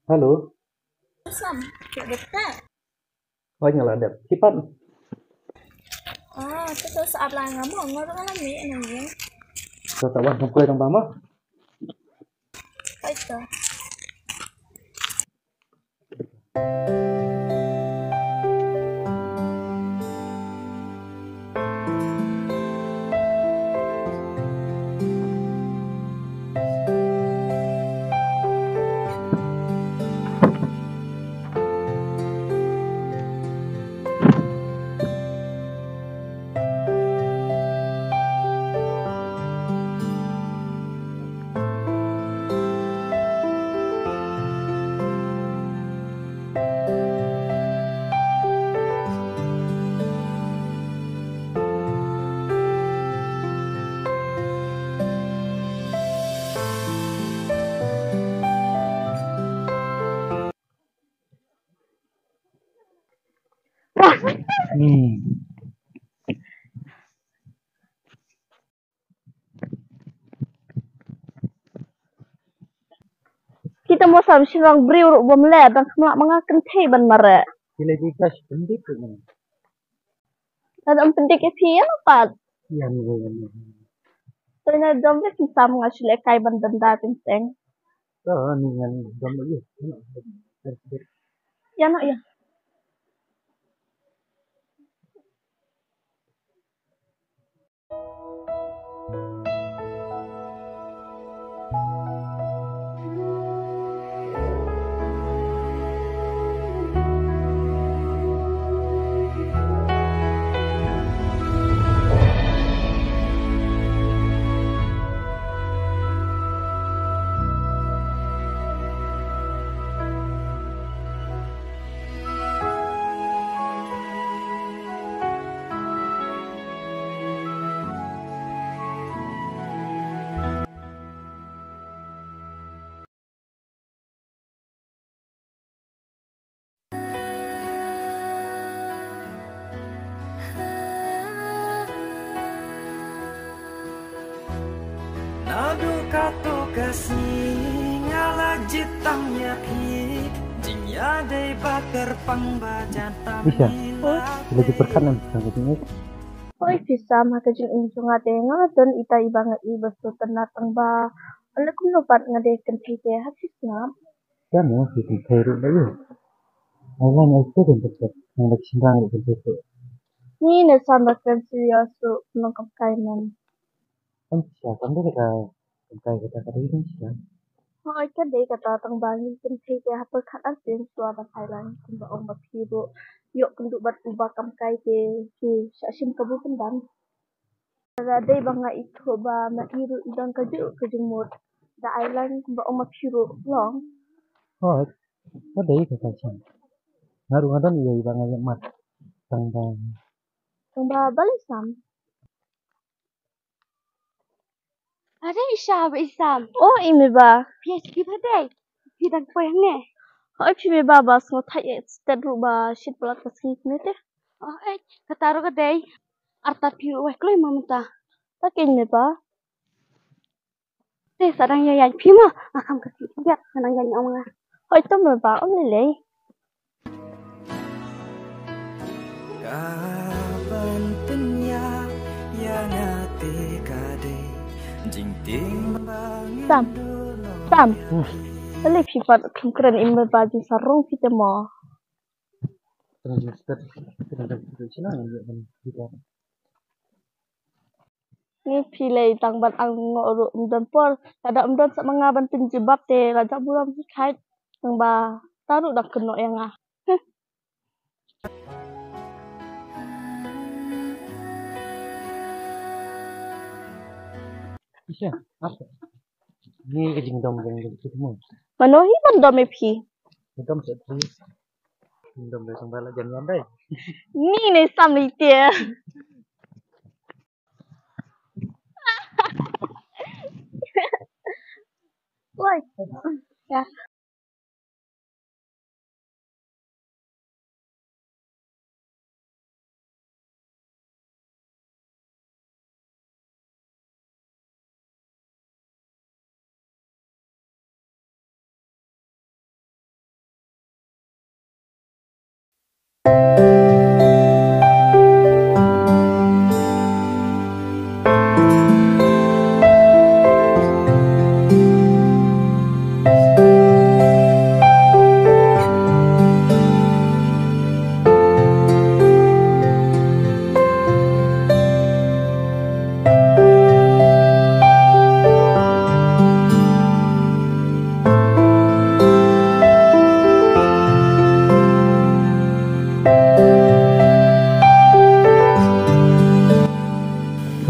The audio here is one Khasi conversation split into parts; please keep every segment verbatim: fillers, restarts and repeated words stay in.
Hello. Sam, ka dep ka? Oi, nga la dep. Phi pat? Ah, tu tu saat la nga mo, nga ruh nga la mih nang ïing. Sa ta wan, tang koi tang ba mo. Oi, tu. Hmm. Kita mo sam shirang briew ruh bym leh, dang kham lah ma nga kynthei ban mareh. Ki leh ki ka shi pyndit ruh ngan. Lada ym pyndit ïa phi ïa nga pat. Ïa nga, ïa nga. To ïa nga dom leh ki sam nga shu leh kai ban danda teng teng. To ni ngan dom leh ïa. Ïa nga ïa. Naduh katto ka sngi nga la jied tam ïa phi, jingïadei ba kyrpang ba jan tam. Isha, ila ju pyrkhat nam tang ka jingïadei. Hooid phi Sam, ha ka jingim jong nga te nga don ita iba nga i ba sngewtynnat tang ba lada kumno pat nga dei kynthei te ha phi sngap. Ïa mo phi kynthei ruh ba ïa. Ai lang ai tu kynthei te. Nang da shynrang ruh kynthei te. Ni ne Sam ba kren serious ruh kumno kam kai man. Kam shisha, kam dei kata, kam kai kata, ka dei kam shisha. Hooid, ka dei kata tang ba ngi kynthei te ha pyrkhat arsien shuwa ban ai lang kumba ong ba phi ruh ïoh kynduh bad uba kam kai te phi shah shim kabu pyndam. Lada dei ba nga ithuh ba ma i ruh i don kajuh ka jingmut da ai lang kumba ong ma phi ruh long. Hooid, ka dei kata shisha. Nga ruh nga don ïa iba nga ïa mat. Tang ba. Tang ba balei Sam? Are Isha ba Isam. O i me ba. Phi ïa shu ba dei. Phi dang poi hangne. Hooid phi me ba ba sngew thait ïa stet ruh ba shit palat ka sngi ne te. Hooid kata ruh ka dei. Arta phi ruh wai kloi ma mynta. Ta keiñ me ba. Te sa dang ïa ïaid phi ma nga kham ka sngi khyndiat nga dang ïaid ong ma nga. Hooid to me ba ym lei lei. Ka ban pynïap ïa nga te ka dei jingtieng ba ngin Sam, duh long. Sam. Hmm. Balei phi pat kham kren im ba jingsarong phi te mo? Kren jingsarong, kren jingsarong sila ngan ïa ban phi te. Ni phi lei tang ban ang ngo ruh ym don por, lada ym don sa ma nga ban pynjubab te la jah burom hi khait tang ba ta ruh dang kynnoh ïa nga. Isha, apa? Ni ka jingdom jong jong kita mo. Mano hi ban dom ïa phi? Jingdom sa phi. Jingdom dei tang ba la jan wan dei. Ni ne sam ni te. Woi. Ya.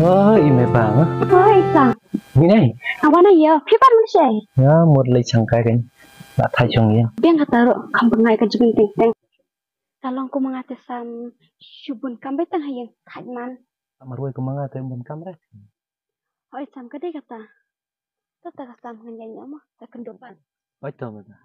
Oh, i me bang. Oi, sang. Ni nai. Awana yo, phi pan mun shai. Ya, mut lei chang kai kan. La thai chong ya. Biang kata ro, kam bangai ka jubin ting ting. Ka long kumba nga te sam shu bun kam beit tang ha ïing thait man. Marwei kumba nga te bun kam re. Hoi sam ka dei kata. Ta ta ka sam ngan ïaid noh mo, ta kyndup ban. Hoi to beta.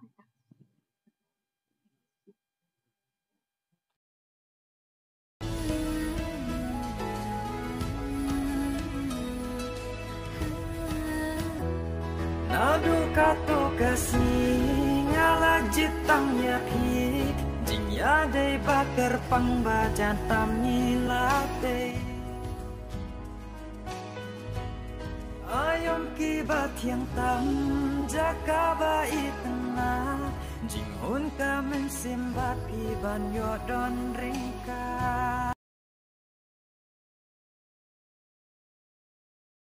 Naduh katto ka sngi nga la jied tam ïa phi, jingïadei ba kyrpang ba jan tam ngi la tei. Aïom kiba thiang tam jaka ba itynnat, jinghun ka mynsiem bad phi ban ïoh don ryngkat.